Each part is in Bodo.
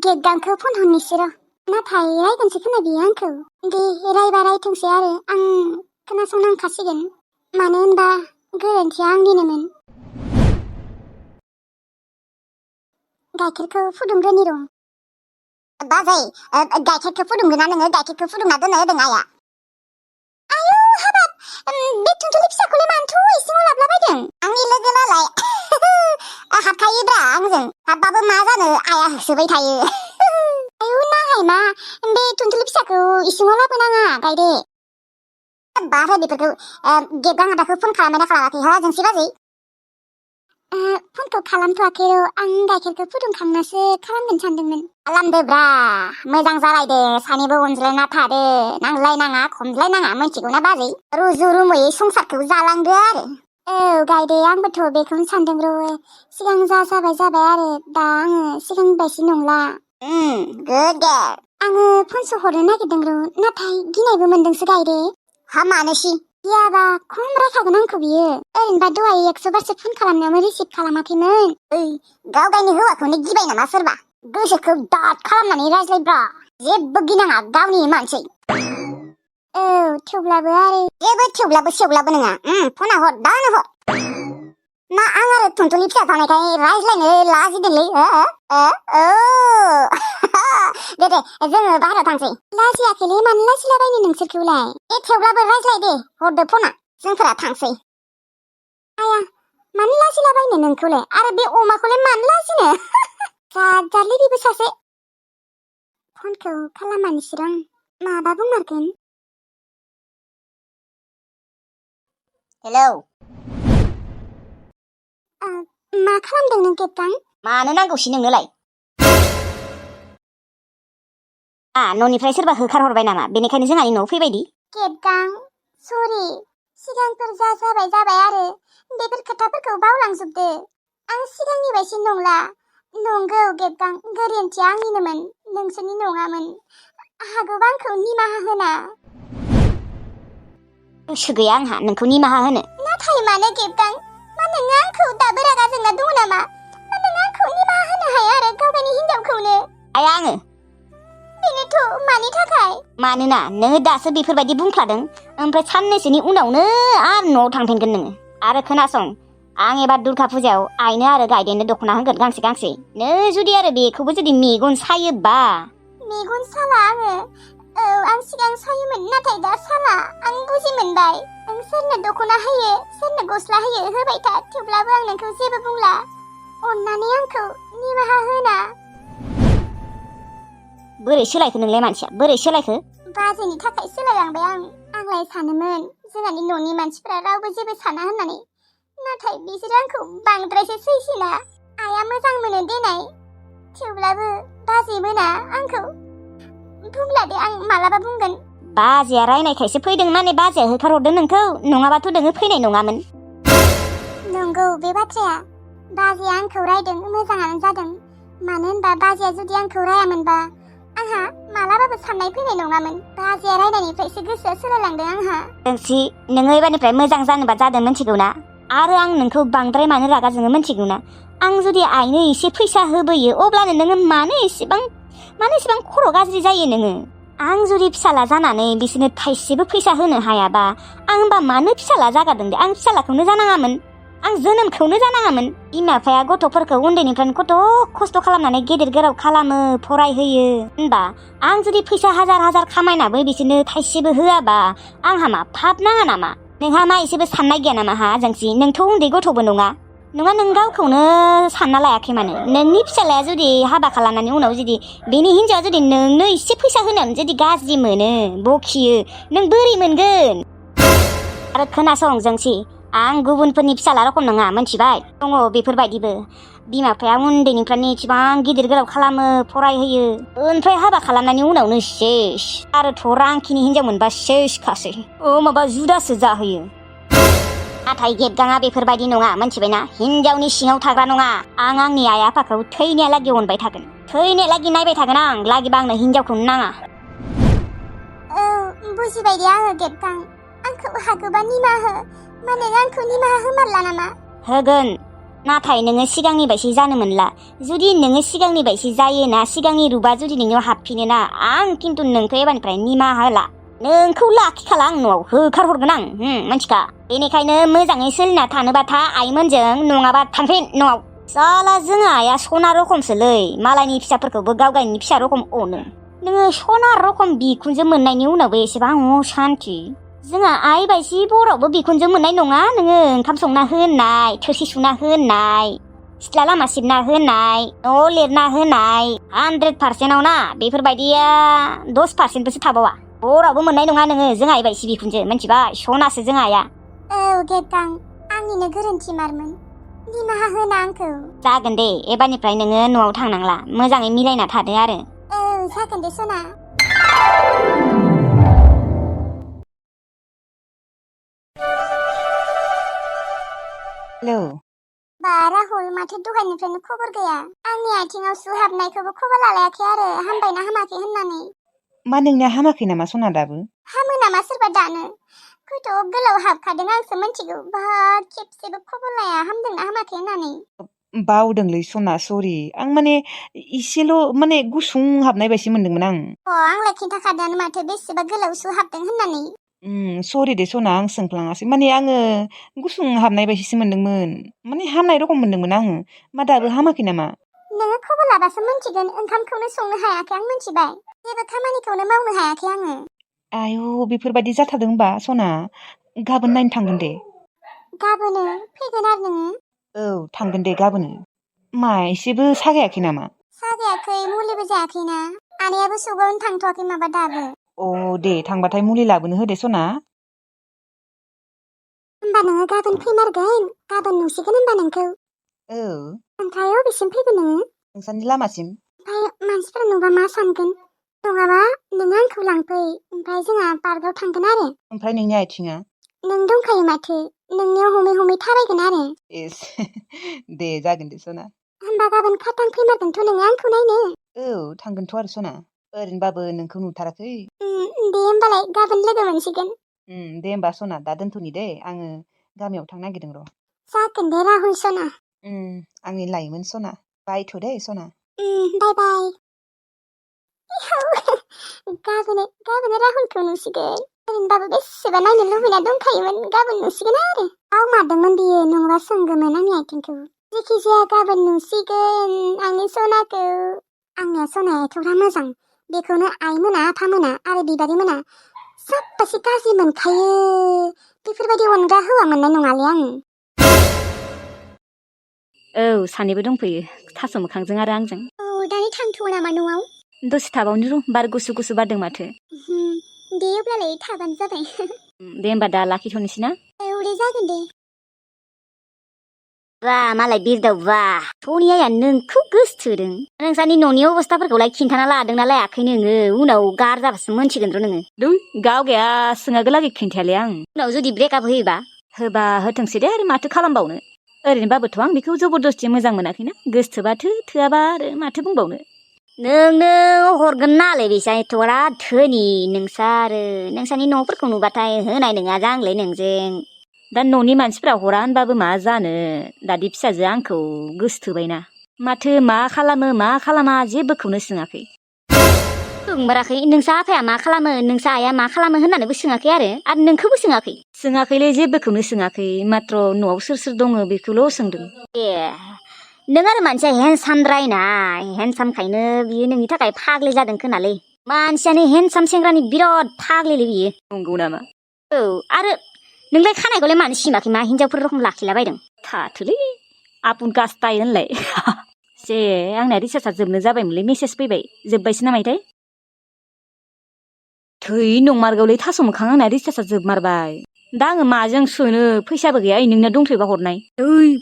गेटगांखौ फन हरनोसै र'। नाथाय रायगोनसो खोना बियो आंखौ। दे रायबा रायथोंसै आरो आं खोनासंनांखासिगोन। मानो होनबा गोरोन्थिया आंनिनोमोन। गाइखेरखौ फुदुंग्रोनि र'। बाजै, गाइखेरखौ फुदुंगोना नोङो? गाइखेरखौ फुदुंना दोननो होदों आइया। आयौ हाबाब, बे थुनथुलि फिसाखौलाय मानोथ' इसिङाव लाबोलाबायदों? आंनि लोगो नालाय हाबखायोब्रा आंजों। हाबबाबो मा जानो, आइया होसोबाय थायो। आयौ नाङाय मा, बे थुनथुलि फिसाखौ इसिङाव लाबोनाङा गायदे। बारो बेफोरखौ गेटगां आदाखौ फन खालामना खालामाखै हा जोंसि बाजै? फनखौ खालामथ'वाखै र', आं गाइखेरखौ फुदुंखांनासो खालामगोन सानदोंमोन। खालामदोब्रा, मोजां जालायदो, सानैबो अनज्लायना थादो, नांज्लायनाङा खमज्लायनाङा, मिथिगौना बाजै? रुजु रुमुयै संसारखौ जालांदो आरो। औ गायदे, आंबोथ' बेखौनो सानदों र'। सिगां जा जाबाय आरो दा आङो सिगांनि बायदि नंला। Good girl. आङो फनसो हरनो नागिरदों र', नाथाय गिनायबो मोनदोंसो गायदे। हा मानोसि? गियाबा खम रायखागोन आंखौ बियो। ओरैनोबा दहाय 100 बारसो फन खालामनायावनो रिसिभ खालामाखैमोन। गाव गावनि हौवाखौनो गिबाय नामा सोरबा? गोसोखौ दाद खालामनानै रायज्लायब्रा, जेबो गिनाङा, गावनि मानसै। औ थेवब्लाबो आरो जेबो थेवब्लाबो सेवब्लाबो नङा। फना हर, दानो हर। मा आं आरो थुनथुलि फिसा थानायखाय रायज्लायनो लाजिदोंलै। दे जोङो बाहेरायाव थांसै। लाजियाखैलै, मानो लाजिलाबायनो नोंसोरखौलाय? थेवब्लाबो रायज्लाय दे, हरदो फना, जोंफोरा थांसै। आया, मानो लाजिलाबायनो नोंखौलाय? आरो बे अमाखौलाय मानो लाजिनो? जाजारलै बेबो सासे। फनखौ खालामानिसै आं, माबा बुंमारगोन। हेलौ। मा खालामदों नों गेटगां? मानो नांगौसि नोंनोलाय? न'निफ्राय सोरबा होखारहरबाय नामा? बेनिखायनो जोंहानि न'आव फैबायदि? गेटगां, सरि, सिगांफोर जा जाबाय आरो बेफोर खोथाफोरखौ बावलांजोबदो। आं सिगांनि बायदि नंला। नंगौ गेटगां, गोरोन्थिया आंनिनोमोन, नोंसोरनि नङामोन। हागौबा आंखौ निमाहा होना। गोसो गैया आंहा नोंखौ निमाहा होनो। नाथाय मानो गेटगां? मा नोङो आंखौ दाबो रागा जोंना दङ नामा? मा नोङो आंखौ निमाहा होनो हाया आरो गावगायनि हिनजावखौनो? आया आङो। बेनोथ' मानि थाखाय? मानोना नोङो दासो बेफोरबायदि बुंफ्लादों, ओमफ्राय साननैसोनि उनावनो आरो न'आव थांफिनगोन नोङो। आरो खोनासं, आं एबार दुर्गा फुजायाव आइनो आरो गायदेनो दख'ना होगोन गांसे गांसे। नों जुदि आरो बेखौबो जुदि मेगन सायोबा। मेगन साला आङो। औ आं सिगां सायोमोन, नाथाय दा साला। आं बुजि मोनबाय। आं सोरनो दख'ना होयो, सोरनो गस्ला होयो होबाय था, थेवब्लाबो आं नोंखौ जेबो बुंला। अन्नानै आंखौ निमाहा होना। बोरै सोलायखो नोंलाय मानसिया, बोरै सोलायखो? बाजैनि थाखाय सोलायलांबाय आं। आंलाय सानोमोन जोंहानि न'नि मानसिफोरा रावबो जेबो साना होननानै, नाथाय बिसोर आंखौ बांद्रायसो सैसोना। आइया मोजां मोनो देनाय, थेवब्लाबो बाजै मोना आंखौ बुंला दे, आं मालाबा बुंगोन। बाजैया रायनायखायसो फैदों माने बाजैया होखारहरदों नोंखौ, नङाबाथ' नोङो फैनाय नङामोन। नंगौ बे बाथ्राया। बाजैया आंखौ रायदों, मोजाङानो जादों। मानो होनबा बाजैया जुदि आंखौ रायामोनबा आंहा मालाबाबो साननाय फैनाय नङामोन। बाजैया रायनायनिफ्रायसो गोसोआ सोलायलांदों आंहा। जोंसि, नोङो एबारनिफ्राय मोजां जानोबा जादों मिथिगौ ना? आरो आं नोंखौ बांद्राय मानो रागा जोङो मिथिगौ ना? आं जुदि आइनो एसे फैसा होबोयो, अब्लानो नोङो मानो एसेबां खर' गाज्रि जायो नोङो? आं जुदि फिसाला जानानै बिसोरनो थाइसेबो फैसा होनो हायाबा, आं होनबा मानो फिसाला जागारदों दे? आं फिसालाखौनो जानाङामोन, आं जोनोमखौनो जानाङामोन। बिमा बिफाया गथ'फोरखौ उन्दैनिफ्रायनो खथ' खस्थ' खालामनानै गेदेर गोलाव खालामो, फरायहोयो। होनबा आं जुदि फैसा हाजार खामायनाबो बिसोरनो थाइसेबो होआबा आंहा मा फाब नाङा नामा? नोंहा मा एसेबो साननाय गैया नामा? हा जोंसि, नोंथ' उन्दै गथ'बो नङा नों गावखौनो सानना लायाखै मानो? नोंनि फिसालाया जुदि हाबा खालामनायनि उनाव जुदि बेनि हिनजावा जुदि नोंनो एसे फैसा होनायावनो जुदि गाज्रि मोनो, बखियो, नों बोरै मोनगोन? आरो खोनासं जोंसि, आं गुबुनफोरनि फिसाला रखम नङा, मिथिबाय? दङ बेफोरबायदिबो। बिमा बिफाया उन्दैनिफ्रायनो इसेबां गिदिर गोलाव खालामो, फरायहोयो, ओमफ्राय हाबा खालामनायनि उनावनो सेस। आरोथ' रांखिनि हिनजाव मोनबा सेसखासै। माबा जुदासो जाहोयो। नाथाय गेटगाङा बेफोरबायदि नङा, मिथिबायना? हिनजावनि सिङाव थाग्रा नङा। आं आंनि आइ आफाखौ थैनायालागि अनबाय थागोन, थैनायालागि नायबाय थागोन आं, लागिबा आंनो हिनजावखौनो नाङा। औ बुजिबाय दे आङो गेटगां, आंखौ हागौबा निमाहा हो। मा नों आंखौ निमाहा होमारला नामा? होगोन, नाथाय नोङो सिगांनि बायदि जानो मोनला जुदि नोङो सिगांनि बायदि जायोना सिगांनि रुपा जुदि नोंनियाव हाबफिनोना आं खिन्थु नोंखौ एबारनिफ्राय निमाहा होला नोंखौ लाखिखाला आं न'आव होखारहरगोन आं मानसिखा बेनिखायनो मोजाङै सोलिना थानोबाथा आइमोनजों नङाबा थांफिन न'आव साला जोंहा आइया सना रखमसोलै मालायनि फिसाफोरखौबो गाव गावनि फिसा रखम अनो नोङो सना रखम बिखुनजो मोननायनि उनावबो एसेबां असान्ति जोंहा आइ बायदि बरावबो बिखुनजो मोननाय नङा नोङो ओंखाम संना होनाय थोरसि सुना होनाय सिथ्ला लामा सिबना होनाय न' लिरना होनाय 100%आव ना बेफोरबायदिया 10%बोसो थाबावा बरावबो मोननाय नङा नोङो जोंहा आइ बायदि बिखुनजो मिथिबाय सनासो जोंहा आइया औ गेबदां आंनिनो गोरोन्थि मारमोन निमाहा होना आंखौ जागोन दे एबारनिफ्राय नोङो न'आव थांनांला मोजाङै मिलायना थादो आरो औ जागोन दे सना हेलौ बा राहुल माथो दहायनिफ्रायनो खबर गैया आंनि आथिङाव सु हाबनायखौबो खबर लालायाखै आरो हामबायना हामाखै होननानै मा नोंनिया हामाखै नामा सना दाबो हामो नामा सोरबा दानो खैथ' गोलाव हाबखादों आंसो मिथिगौ बा खेबसेबो खबर लाया हामदोंना हामाखै होननानै बावदोंलै सना सरि आं माने इसेल' माने गुसुं हाबनाय बायदि मोनदोंमोन आं आंलाय खिन्थाखादोंआनो माथो बेसेबा गोलाव सु हाबदों होननानै सरि दे सना आं सोंफ्लाङासै माने आङो गुसुं हाबनाय बायदिसो मोनदोंमोन माने हामनाय रखम मोनदोंमोन आङो मा दाबो हामाखै नामा नोङो खबर लाबासो मिन्थिगोन ओंखामखौनो संनो हायाखै आं मिन्थिबाय जेबो खामानिखौनो मावनो हायाखै आङो आयु बेफोरबायदि जाथारदों होनबा सना गाबोन नायनो थांगोन दे गाबोनो फैगोन आरो नोङो औ थांगोन दे गाबोनो मा एसेबो सागायाखै नामा सागायाखै मुलिबो जायाखैना आनैयाबो सगावनो थांथ'वाखै माबा दाबो अ दे थांबाथाय मुलि लाबोनो होदे सना होमबा नोङो गाबोन फैमारगोन गाबोन नुसिगोन होमबा नोंखौ औ ओमफ्राय अबेसिम फैगोन नोङो नोंसानि लामासिम ओमफ्राय मानसिफोरा नुबा मा सानगोन नङाबा नोङो आंखौ लांफै ओमफ्राय जोंहा पार्कआव थांगोन आरो ओमफ्राय नोंनि आथिङा नों दंखायो माथो नोंनियाव हमै हमै थाबायगोन आरो एस दे जागोन दे सना होमबा गाबोन खाथां फैमारगोनथ' नोङो आंखौ नायनो औ थांगोनथ' आरो सना ओरैनोबाबो नोंखौ नुथाराखै दे होमबालाय गाबोन लोगो मोनसिगोन दे होमबा सना दा दोनथ'नि दे आङो गामियाव थांनो नागिरदों र' जागोन दे राहुल सना आंनि लाइमोन सना बायथ' दे सना बाय बाय गाबोन राहुलखौ नुसिगोन ओरैनोबाबो बेसेबा नायनो लुबैना दंखायोमोन गाबोन नुसिगोन आरो मारदोंमोन बियो नङाबा सोंगोमोन आंनि आथिंखौ जेखि जाया गाबोन नुसिगोन आंनि सनाखौ आंनिया सनाया एथ'ग्रा मोजां बेखौनो आइमोना आफामोना आरो बिबारि मोना साबबासे गाज्रि मोनखायो बेफोरबायदि अनग्रा हौवा मोननाय नङालै आङो औ सानैबो दंफैयो थास' मोखांजों आरो आंजों दानि थांथ'वा नामा न'आव दसे थाबावनो र' बार गुसु गुसु बारदों माथो दे अब्लालाय थाबानो जाबाय दे होमबा दा लाखिथ'नोसै ना औ दे जागोन दे बा मालाय बिरदाव बा सनियाया नोंखौ गोसोथोदों नोंसानि न'नि अबस्थाफोरखौलाय खिन्थाना लादोंना लायाखै नोङो उनाव गारजाबासो मोनथिगोन र' नोङो दै गावगाया सोङागोलागै खिन्थायालै आं उनाव जुदि ब्रेकआप होबा होथोंसै दे आरो माथो खालामबावनो ओरैनोबाबोथ' आं बेखौ जबरदस्ति मोजां मोनाखैना गोसोथोबा थोआबा आरो माथो बुंबावनो नोंनो हरगोन नालाय बिसा एथ'रा धोनि नोंसा आरो नोंसानि न'फोरखौ नुबाथाय होनाय नङा जांलै नोंजों दा न'नि मानसिफ्रा हरा होनबाबो मा जानो दादि फिसाजोआ आंखौ गोसोथोबायना माथो मा खालामा जेबोखौनो सोङाखै सोंमाराखै नोंसा आफाया मा खालामो नोंसा आइया मा खालामो होननानैबो सोङाखै आरो नोंखौबो सोङाखैलै जेबोखौनो सोङाखै माथ्र न'आव सोर सोर दङ बेखौल' सोंदों ए नों आरो मानसिया हेन्डसामद्रायनाय हेन्डसामखायनो बियो नोंनि थाखाय फाग्लि जादों खोनालै मानसियानो हेन्डसाम सेंग्रानि बिराद फाग्लिलै बियो नंगौ नामा औ आरो नोंलाय खानायखौलाय मानो सिमाखै मा हिन्जावफोर रखम लाखिलाबायदों थाथोलै आपुन कास्टाय होनलाय जे आंना रिसार्जआ जोबनो जाबायमोनलै मेसेज फैबाय जोब्बायसो नामायथाय थै नंमारगौलै थास' मोखां आंना रिसार्जआ जोबमारबाय दा आङो माजों सोनो फैसाबो गैया नोंना दंथ'योबा हरनाय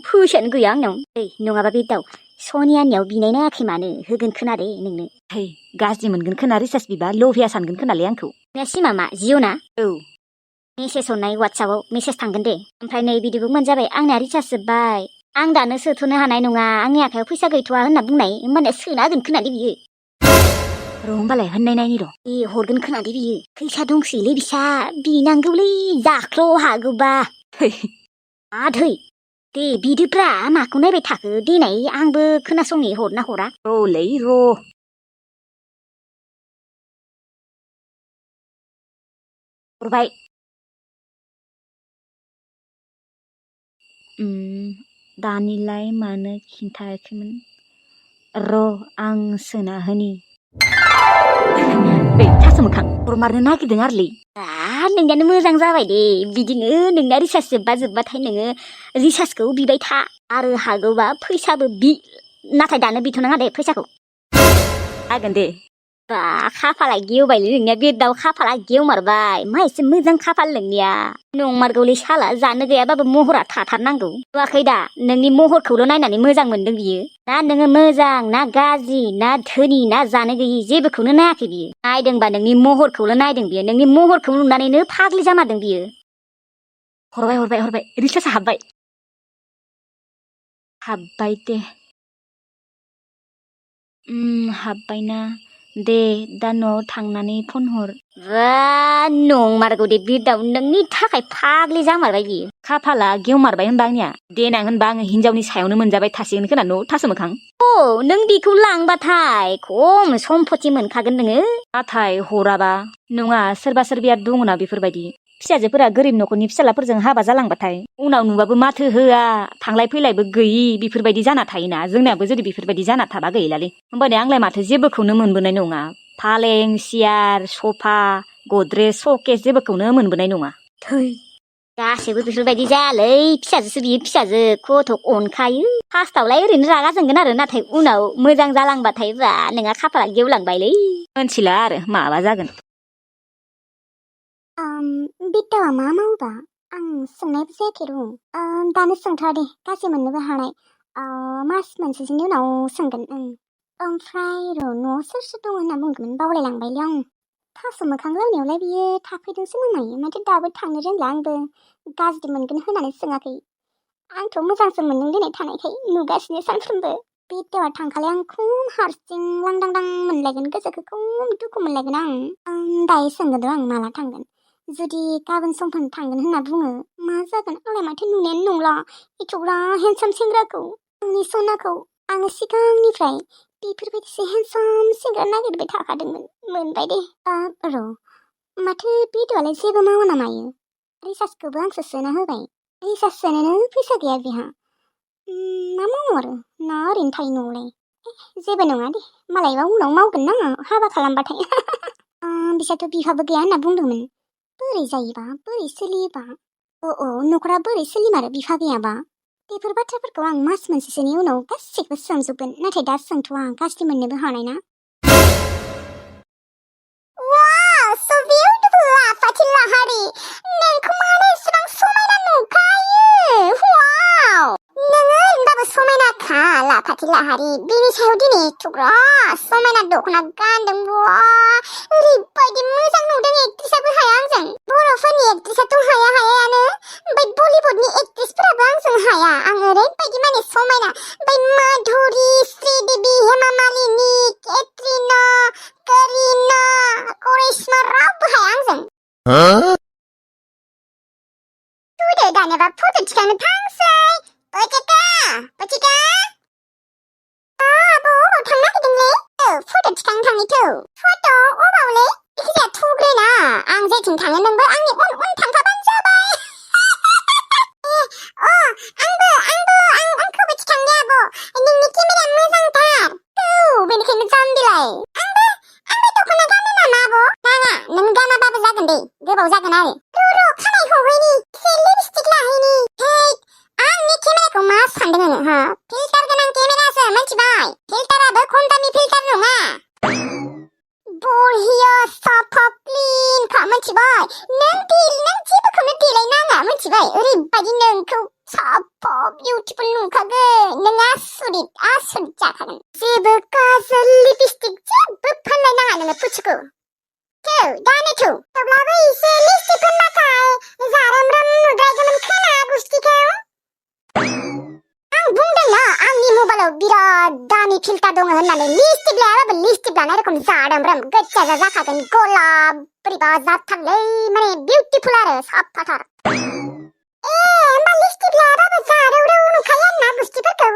फैसायानो गैया आंनाव नङाबा बे दाउ सनियानियाव बिनाय नायाखै मानो होगोन खोनादे नोंनो गाज्रि मोनगोन खोना रिसार्ज बिबा लभिया सानगोन खोनालै आंखौ नोंना सिमा मा जिअ ना औ मेसेज हरनाय वाट्सआपाव मेसेज थांगोन दे ओमफ्राय नै बिदिबो मोनजाबाय आंनिया रिसार्ज जोब्बाय आं दानो सोथ'नो हानाय नङा आंनि आखायाव फैसा गैथ'वा होनना बुंनाय होमबानिया सोना होगोन खोनादे बियो र' होमबालाय होननाय नायनि र' हरगोन खोनादे बियो फैसा दंसैलै बिसा बिनांगौलै जाख्ल' हागौबा मा थै दे बिदिब्रा माखौ नायबाय थाखो देनाय आंबो खोनासंनि हरना हरा र'लै र' हरबाय दानिलाय मानो खिन्थायाखैमोन र' आं सोना होनि बै थास मोखां हरमारनो नागिरदों आरोलै नोंनियानो मोजां जाबाय दे बिदिनो नोंना रिसार्ज जोब्बाथाय नोङो रिसार्जखौ बिबाय था आरो हागौबा फैसाबो बि नाथाय दानो बिथ'नाङा दे फैसाखौ हागोन दे बा खाफाला गेवबायलै नोंनिया बे दाव खाफाला गेवमारबाय मा एसे मोजां खाफाल नोंनिया नंमारगौलै साला जानो गैयाबाबो महरा थाथारनांगौ नुवाखै दा नोंनि महरखौल' नायनानै मोजां मोनदों बियो ना नोङो मोजां ना गाज्रि ना धोनि ना जानो गैयि जेबोखौनो नायाखै बियो नायदोंबा नोंनि महरखौल' नायदों बियो नोंनि महरखौ नुनानैनो फाग्लि जामारदों बियो हरबाय रिसार्जआ हाबबाय दे हाबबायना दे दा न'आव थांनानै फन हर बा नंमारगौ दे बे दाव नोंनि थाखाय फाग्लि जामारबाय बियो खाफाला गेवमारबाय होनबा आंनिया देनां होनबा आङो हिनजावनि सायावनो मोनजाबाय थासिगोन खोना न' थास मोखां नों बेखौ लांबाथाय खम सम्पति मोनखागोन नोङो नाथाय हराबा नङा सोरबा सोरबिया दङना बेफोरबायदि फिसाजोफोरा गोरिब न'खरनि फिसालाफोरजों हाबा जालांबाथाय उनाव नुबाबो माथो होआ थांलाय फैलायबो गैयि बेफोरबायदि जाना थायोना जोंनियाबो जुदि बेफोरबायदि जाना थाबा गैलालै होमबानिया आंलाय माथो जेबोखौनो मोनबोनाय नङा फालें सियार सफा गद्रेज सकेस जेबोखौनो मोनबोनाय नङा थै गासैबो बेफोरबायदि जायालै फिसाजोसो बियो फिसाजो गथ' अनखायो फार्स्टआवलाय ओरैनो रागा जोंगोन आरो नाथाय उनाव मोजां जालांबाथाय बा नोंहा खाफाला गेवलांबायलै मोनथिला आरो माबा जागोन बिट्टावा मा मावोबा आं सोंनायबो जायाखै दानो सोंथ'आ दे गासै मोननोबो हानाय मास मोनसेसोनि उनाव सोंगोन ओमफ्राय न'आव सोर सोर दं होनना बुंगोन बावलायलांबायलै आं थास' मोखां लावनायावलाय बियो थाफैदोंसो मामायो माथो दाबो थांनो रोंला आंबो गाज्रि मोनगोन होननानै सोङाखै आंथ' मोजांसो मोनदों दिनै थानायखाय नुगासिनो सानफ्रोमबो बिट्टावा थांखालाय आं खम हारसिं लांदांदां मोनलायगोन गोसोखौ खम दुखु मोनलायगोन आं दायो सोंगोन आं माला थांगोन जुदि गाबोन समफोर थांगोन होनना बुङो मा जागोन आंलाय माथो नुनायानो नंला एथ'ब्रा हेन्डसाम सेंग्राखौ आंनि सनाखौ आङो सिगांनिफ्राय बेफोरबायदिसो हेन्डसाम सेंग्रा नागिरबाय थाखादोंमोन मोनबाय दे र' माथो बिदुआलाय जेबो मावा ना मायो रिसार्जखौबो आंसो सोना होबाय रिसार्ज सोनोनो फैसा गैया बेहा मा मावो आरो ना ओरैनो थायो न'आवलाय जेबो नङा दे मालायबा उनाव मावगोन ना हाबा खालामबाथाय बिसाथ' बिहाबो गैया होनना बुंदोंमोन बोरै जायोबा बोरै सोलियोबा न'खरा बोरै सोलिमारो बिफा गैयाबा बेफोर बाथ्राफोरखौ आं मास मोनसेसोनि उनाव गासैखौबो सोंजोबगोन नाथाय दा सोंथ'आ गाज्रि मोननोबो हानाय ना Wow, so beautiful, Fatih Lahari. नोंखौ मानो एसेबां समायना नुखायो? Wow, नोङो होनबाबो समायनाखा लाफाथि लाहारि बेनि सायाव दिनै एथ'ग्रा समायना दख'ना गानदों बा ओरैबायदि मोजां नुदों एक्ट्रिसाबो हाया आंजों बर'फोरनि एक्ट्रिसाथ' हायानो ओमफ्राय बलिउडनि एक्ट्रिसफोराबो आंजों हाया आं ओरैबायदि माने समायना बै माधुरि श्रीदेबी हेमा मालिनी केट्रिना करिना करिश्मा रावबो हाया आंजों थुदो दानोबा फट' थिखांनो थांसै पचिका आब' अबाव थांनो नागिरदोंलै फट' थिखांनो थांनिथौ फट' अबावलै जायखिजाया थुग्रोना आं जेथिं थाङो नोंबो आंनि उन उन थांफाबानो जाबाय आंखौबो थिखांदो आब' नोंनि केमेराया मोजांथार बेनिखायनो जाम्बिलाय आंबो दख'ना गानो नामा आब' नाङा नों गानाबाबो जागोन दे गोबाव जागोन आरो र' खानाय हहैनि एसे लिपस्टिक लाहैनि आंनि केमेराखौ मा सानदों नोङो हा फिल्टार गोनां केमेरासो मिथिबाय फिल्टाराबो खम दामि फिल्टार नङा बरिया साफा क्लिनखा मिथिबाय नों जेबोखौनो देलायनाङा मिथिबाय ओरैबायदि नोंखौ साफा बिउटिफुल नुखागोन नों आसुरित जाखागोन जेबो काजल लिपस्टिक जेबो फानलायनाङा नोङो पुचिखौ दानो थेवब्लाबो एसे लिपस्टिक फोनबाथाय जारोमरोम नुद्रायगौमोन खोना गुस्थिखौ आं बुंदोंना आंनि मबाइलाव बिराद दामि फिल्टार दङ होननानै लिपस्टिक लायाबाबो लिपस्टिक लानाय रखम जारोमरोम गोजा जाखागोन गलाब बोरैबा जाथारलै माने बिउटिफुल आरो साफाथार होमबा लिपस्टिक लायाबाबो जारौरौ नुखायो आंना बुस्थुफोरखौ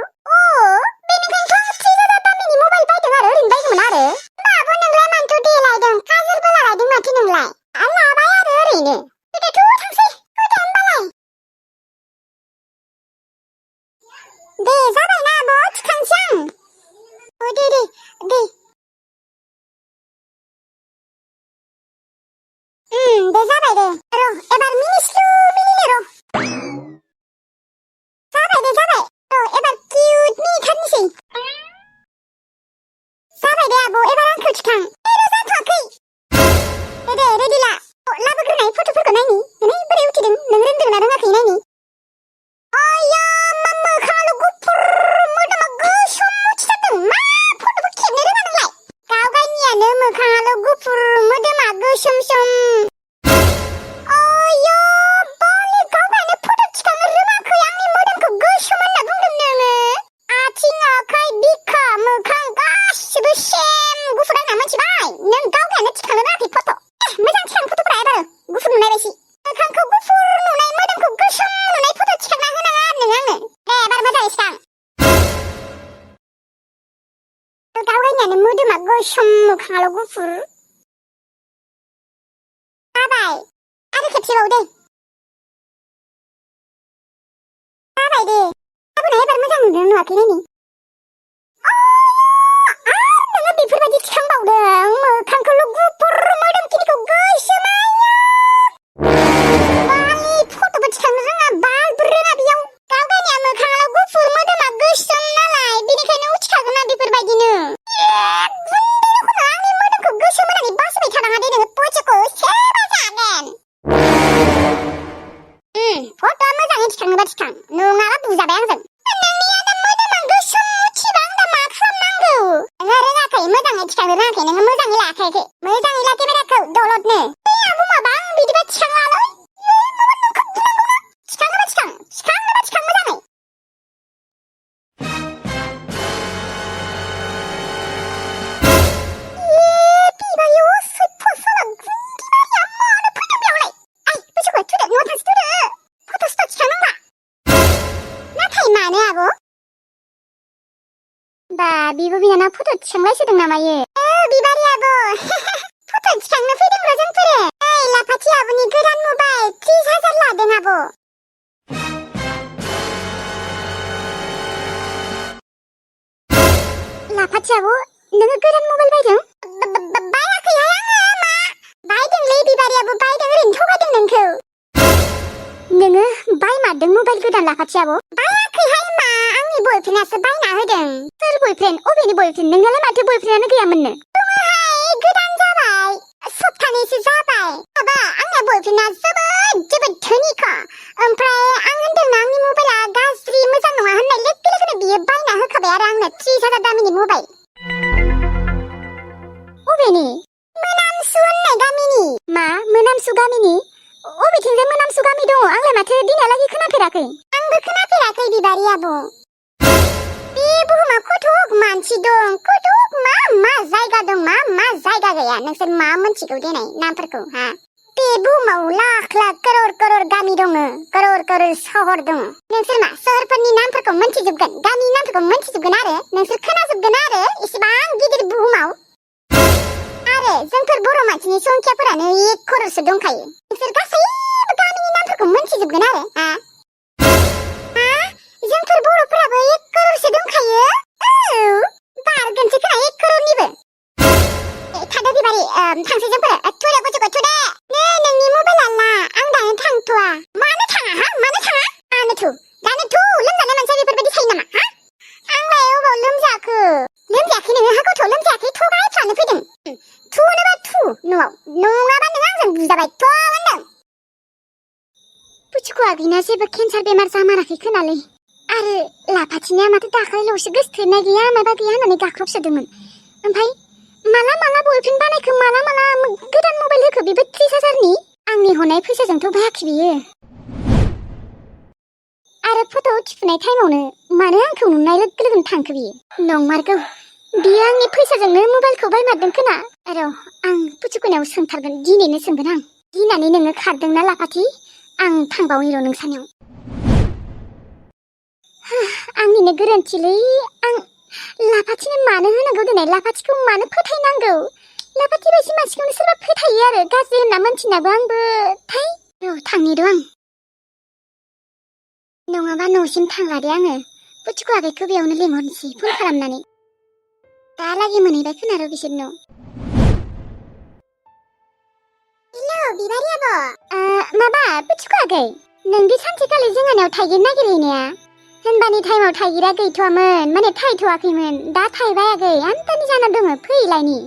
बेनिखायनोथ' आं 3000 दामनि मबाइल बायदों आरो ओरैनो बायदोंमोन आरो आबो नोंलाय मानोथो देलायदों काजलबो लागायदों माथो नोंलाय लाबाय आरो ओरैनो गोदोथ' थांसै गोदो होमबालाय दे जाबायना आब' थिखांसै आं दे दे जाबाय दे र' एबार मिनिस्लु मिनिनो र' जाबाय र' एबार किउट मिनिथारनोसै जाबाय दे आब' एबार आंखौ थिखां जाथ'वाखै दे रेडि ला लाबोग्रोनाय फट'फोरखौ नायनि नै बोरै उथिदों नों रोंदोंना रोङाखै नायनि आया मा मोखाङाल' गुफुर मोदोमा गोसोम उथिथारदों मा फट'बो खेबनो रोङा नोंलाय गावगायनियानो मोखाङाल' गुफुर मोदोमा गोसोम सोम मोदोमा गोसोम मोखाङाल' गुफुर जाबाय आरो खेबसेबाव दे जाबाय दे आबोना एबार मोजां नुदों नुवाखै नायनि नोङो बेफोरबायदि थिखांबावदों मोखांखौल' गुफुर मोदोमखिनिखौ गोसोम बालि फट'बो थिखांनो रोङा बालबो रोङा बेयाव गावगायनिया मोखाङाल' गुफुर मोदोमा गोसोम नालाय बेनिखायनो उथिखागोन ना बेफोरबायदिनो आंनि मोदोमखौ गोसोम होनानै बासिबाय थानाङा दे नोङो पचखौ सेबा जागोन फट'आ मोजाङै थिखांनोबा थिखां नङाबा बुजाबाय आंजों नोंनिया दा मोदोमा गोसोम उथिबा आं दा मा खालामनांगौ नोङो रोङाखै मोजाङै थिखांनो रोङाखै नोङो मोजाङै लाखायाखै मोजाङै ला केमेराखौ दलदनो आबो माबा आं बिदिबा थिखांलालै थिखांनोबा थिखां मोजाङै बिबो बिनानाव फट' थिखांलायसोदों नामा इयो बिबारि आब' फट' थिखांनो फैदों र' जोंफोरो लाफाथि आब'नि गोदान मबाइल 30,000 लादों आब' लाफाथि आब' नोङो गोदान मबाइल बायदों बायाखैहाय आङो मा बायदोंलै बिबारि आब' बायदों ओरैनो थगायदों नोंखौ नोङो बायमारदों मबाइल गोदान लाफाथि आब' बायाखैहाय मा आंनि बयफ्रेन्डआसो बायना होदों सोर बयफ्रेन्ड अबेनि बयफ्रेन्ड नोंनालाय माथो बयफ्रेन्डआनो गैयामोननो दङहाय गोदान जाबाय सप्तानैसो जाबाय माबा आंना बयफ्रेन्डआ जोबोद धोनिखा ओमफ्राय आं होनदोंना आंनि मबाइला गाज्रि मोजां नङा होननाय लोगो लोगोनो बियो बायना होखाबाय आरो आंनो 30,000 दामिनि मबाइल अबेनि मोनामसु होननाय गामिनि मा मोनामसु गामिनि अबेथिंजाय मोनामसु गामि दङ आंलाय माथो दिनैहालागै खोनाफेराखै आंबो खोनाफेराखै बिबारि आब' बे बुहुमा कथक मानसि दं कथक मा जायगा दं मा जायगा गैया नोंसोर मा मोनथिगौ देनाय नामफोरखौ हा बे बुहुमाव लाख लाख करोड़ गामि दङ करोड़ सहर दङ नोंसोर मा सहरफोरनि नामफोरखौ मोनथिजोबगोन गामिनि नामफोरखौ मोनथिजोबगोन आरो नोंसोर खोनाजोबगोन आरो इसेबां गिदिर बुहुमाव आरो जोंफोर बर' मानसिनि संख्याफोरानो 1 करोड़सो दंखायो नोंसोर गासैबो गामिनि नामफोरखौ मोनथिजोबगोन आरो जोंफोर बर'फोराबो 1 करोड़सो दंखायो बारगोनसो खोना 1 करोड़निबो थादो बिबारि थांसै जोंफोर थुदो गथ'खौ थुदो नै नोंनि मबाइला ला आं दानो थांथ'वा मानो थाङा लोमजानाय मानसिया बेफोरबायदि थायो नामा हा आंलाय अबाव लोमजायाखै नोङो हा गथ' लोमजायाखै थगायफ्लानो फैदों थुनोबा थु न'आव नङाबा नों आंजों बुजाबाय थ' होनदों पुचुखौ आगैना जेबो केन्सार बेमार जामाराखै खोनालै आरो लाफाथिनिया माथो दाखालिल'सो गोसोथोनाय गैया माबा गैया होननानै गाख्रबसोदोंमोन ओमफ्राय माला बयफ्रेन्ड बानायखो माला गोदान मबाइल होखो बेबो 30,000नि आंनि हरनाय फैसाजोंथ' बायाखै बियो आरो फट' उथिफुनाय टाइमावनो मानो आंखौ नुनाय लोगो लोगोनो थांखो बियो नंमारगौ बियो आंनि फैसाजोंनो मबाइलखौ बायमारदों खोना र' आं पुचुकुनायाव सोंथारगोन दिनैनो सोंगोन आं गिनानै नोङो खारदोंना लाफाथि आं थांबावनि र' नोंसानियाव आंनिनो गोरोन्थिलै आं लाफाथिनो मानो होनांगौ दिनै लाफाथिखौ मानो फोथायनांगौ लाफाथि बायदि मानसिखौनो सोरबा फोथायो आरो गाज्रि होनना मोनथिनाबो आंबो थाय र' थांनि र' आं नङाबा न'सिम थांला दे आङो पुचुकु आगैखौ बेयावनो लिंहरनोसै फन खालामनानै दालागै मोनहैबाय खोना र' बिसोरनाव हेलौ बिबारि आब' माबा पुचुकु आगै नोंदि सानसेखालि जोंहानाव थाइगिर नागिरहैनाया होनबानि टाइमाव थाइगिरा गैथ'वामोन माने थायथ'वाखैमोन दा थाइबाय आगै आमदानि जाना दङ फैलायनि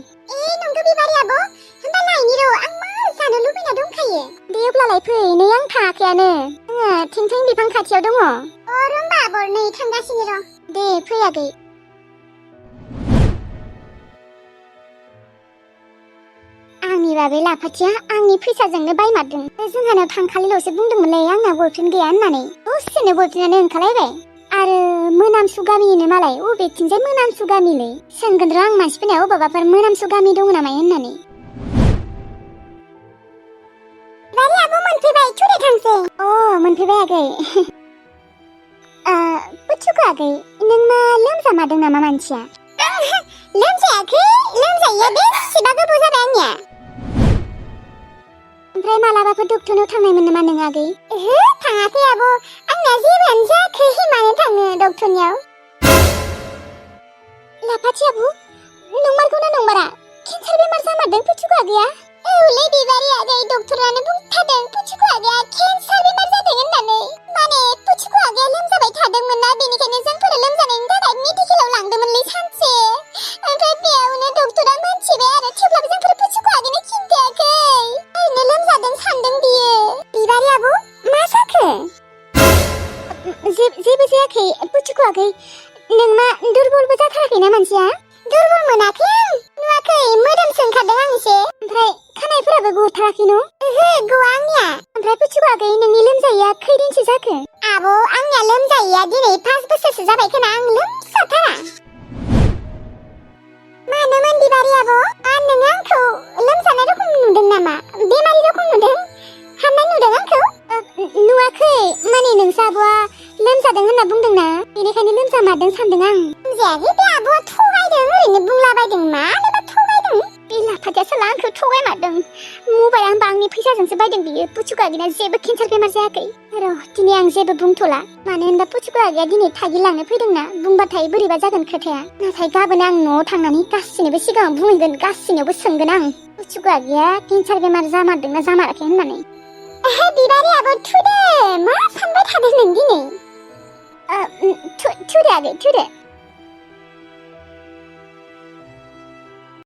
नंगौ बिबारि आब' होनबा लायनि र' आं मा जानो लुबैना दंखायो दे अब्लालाय फै नै आं थाङाखैयानो आङो थिंथिं बिफां खाथियाव दङ होमबा आब' नै थांगासिनो र' दे फै आगै आंनि बाबै लाफाथिया आंनि फैसाजोंनो बायमारदों जोंहानाव थांखालिल'सो बुंदोंमोनलै आंना बयफ्रेन्ड गैया होननानै दसेनो बयफ्रेन्डानो ओंखारलायबाय आरो मोनामसु गामिनिनो मालाय अबेथिंजाय मोनामसु गामिलै सोंगोन र' आं मानसिफोरनियाव अबावबाफोर मोनामसु गामि दङ नामा होननानै बारि आब' मोनफैबाय थुदे थांसै मोनफैबाय आगै पुचुकु आगै नों मा लोमजामारदों नामा मानसिया लोमजायाखै लोमजायैया बेसेबा गोबाव जाबाय आंनिया ओमफ्राय मालाबाफोर डक्टरनाव थांनायमोन नामा नों आगै ओहो थाङाखै आब' आंना जेबोआनो जायाखै मानो थाङो डक्टरनियाव लाफाथि आब' नंमारगौना नंमारा केन्सार बेमार जामारदों पुचुकु आगैया औलै बिबारि आगै डक्टरानो बुंथारदों पुचुकु आगैया केन्सार बेमार जादों होननानै माने पुचुकु आगैया लोमजाबाय थादोंमोन ना बेनिखायनो जोंफोरा लोमजानायनि थाखाय मेडिकेलाव लांदोंमोनलै सानसे ओमफ्राय बेयावनो डक्टरा मोनथिबाय आरो थेवब्लाबो जोंफोर पुचुकु आगैनो खिन्थायाखै ओरैनो लोमजादों सानदों बियो बिबारि आब' मा जाखो जेबो जायाखै पुचुकु आगै नोंना दुरबलबो जाथाराखैना मानसिया दुरबल मोनाखै आं नुवाखै मोदोमसो ओंखारदों आं एसे ओमफ्राय खानायफोराबो गथाराखै न ओहो गवा आंनिया ओमफ्राय पुचुकु आगै नोंनि लोमजायैया खैदिनसो जाखो आब' आंनिया लोमजायैया दिनै 5 बोसोरसो जाबाय खोना आं लोमजाथारा मानोमोन बिबारि आब' नोङो आंखौ लोमजानाय रखम नुदों नामा बेमारि रखम नुदों हामनाय नुदों आंखौ नुवाखै माने नोंसा आब'आ लोमजादों होनना बुंदोंना बेनिखायनो लोमजामारदों सानदों आं लोमजायाखै बे आब'आ थगायदों ओरैनो बुंलाबायदों मानोबा थगायदों बे लाफाथिया साला आंखौ थगायमारदों मबाइल आंबा आंनि फैसाजोंसो बायदों बियो पुचुकु आगैना जेबो केन्सार बेमार जायाखै र' दिनै आं जेबो बुंथ'ला मानो होनबा पुचुकु आगैया दिनै थाइगिर लांनो फैदोंना बुंबाथाय बोरैबा जागोन खोथाया नाथाय गाबोन आं न'आव थांनानै गासिनोबो सिगाङाव बुंहैगोन गासिनोबो सोंगोन आं पुचुकु आगैया केन्सार बेमार जामारदोंना जामाराखै होननानै बिबारि आब' थुदे मा सानबाय थादों नों दिनै थुदे आगै थुदे